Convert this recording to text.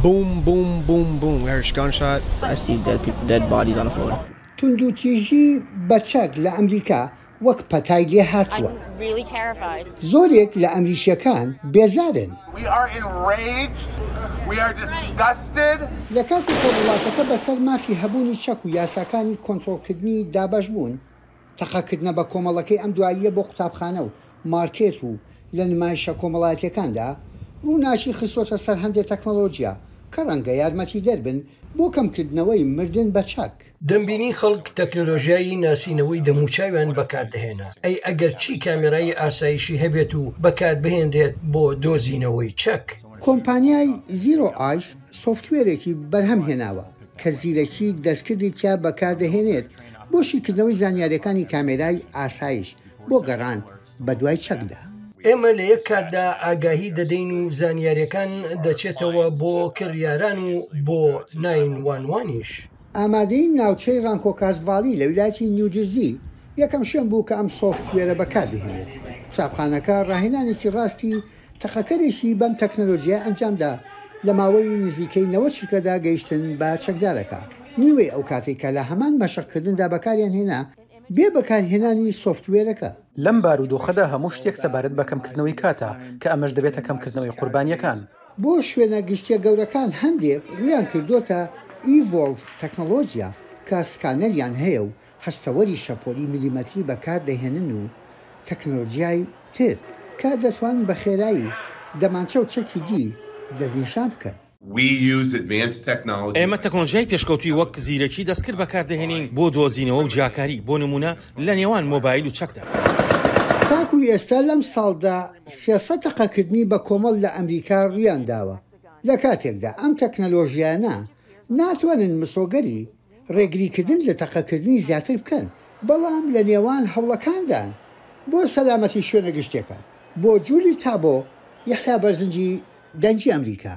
Boom, boom, boom, boom. We heard a gunshot. I see dead people, dead bodies on the floor. توندوتیژی بە چەک لە ئەمریکا وەک پەتای لێ هاتووە. زۆرێک لە ئەمریکییەکان بێزارن. We are enraged. We are disgusted. لە کاتێکدا وڵاتەکە بەسەر مافی هەبوونی چەک و یاساکانی کۆنترۆڵکردنی دابەشبوون، تەقەکردنە بە کۆمەڵەکەی ئەم دواییە بۆ قوتابخانە و مارکێت و لە نمایشە کۆمەڵایەتیەکاندا، ڕووناکی خستۆتە سەر هەندێ تەکنەلۆجیا کە ڕەنگە یارمەتیدەر بن بۆ کەمکردنەوەی مردن بە چەک. دەمبینی خەڵک تەکنۆلۆژیای ناسینەوەی دەموچاویان بەکاردەهێنا، ئەی ئەگەر چی کامێرای ئاسایشی هەبێت و بەکاربهێنرێت بۆ دۆزینەوەی چەک؟ کۆمپانیای زیرۆ ئایس سۆفتوێرێکی بەرهەم هێناوە کە زیرەکی دەستکردی تیا بەکاردەهێنێت بۆ شیکردنەوەی زانیاریەکانی کامێرای ئاسایش بۆ گەڕان بەدوای چەکدا. ئێمە لە یەک کاتدا ئاگاهی دەدەین و زانیاریەکان دەچێتەوە بۆ کڕیاران و بۆ ناین وان وانیش. ئامادەیی ناوچەی ڕانکۆکاس ڤالی لە ویلایەتی نیوجرزی یەکەم شوێن بوو کە ئەم سۆفتوێرە بەکاربهێنێت. قوتابخانەکە ڕاهێنانێکی ڕاستی تەقەکەرێکی بەم تەکنەلۆژیایە ئەنجامدا، لە ماوەی نزیکەی 90 چرکەدا گەیشتن بە چەکدارەکە، نیوەی ئەو کاتەی کە لە هەمان مەشقکردندا بەکاریان هێنا بێ بەکارهێنانی سۆفتوێرەکە. لەم بارودۆخەدا هەموو شتێک سەبارەت بە کەمکردنەوەی کاتە، کە ئەمەش دەبێتە کەمکردنەوەی قوربانییەکان. بۆ شوێنە گشتیە گەورەکان هەندێک ڕوویان کردۆتە ئیڤۆڵڤ تەکنەڵۆجیا کە سکانەریان هەیە و هەستەوەری شەپۆلی ملیمەتری بەکار دەهێنن و تەکنەلۆجیای تر کە دەتوانن بە خێرایی دەمانچە و چەکی دی دەستنیشان بکەن. ئێمە تەکنۆلۆژیای پێشکەوتووی وەک زیرەکی دەستکرد بەکاردەهێنین بۆ دۆزینەوە و جیاکاری، بۆ نموونە لە نێوان مۆبایل و چەکدا. تاکو ئێستا لەم ساڵدا 300 تەقەکردنی بە کۆمەڵ لە ئەمریکا ڕوویانداوە، لە کاتێکدا ئەم تەکنەلۆژیانە ناتوانن مسۆگەری ڕێگریکردن لە تەقەکردنی زیاتر بکەن، بەڵام لە نێوان هەوڵەکاندان بۆ سەلامەتی شوێنە گشتیەکان. بۆ جولی تابۆ، یەحیا بەرزنجی، دەنگی ئەمریکا.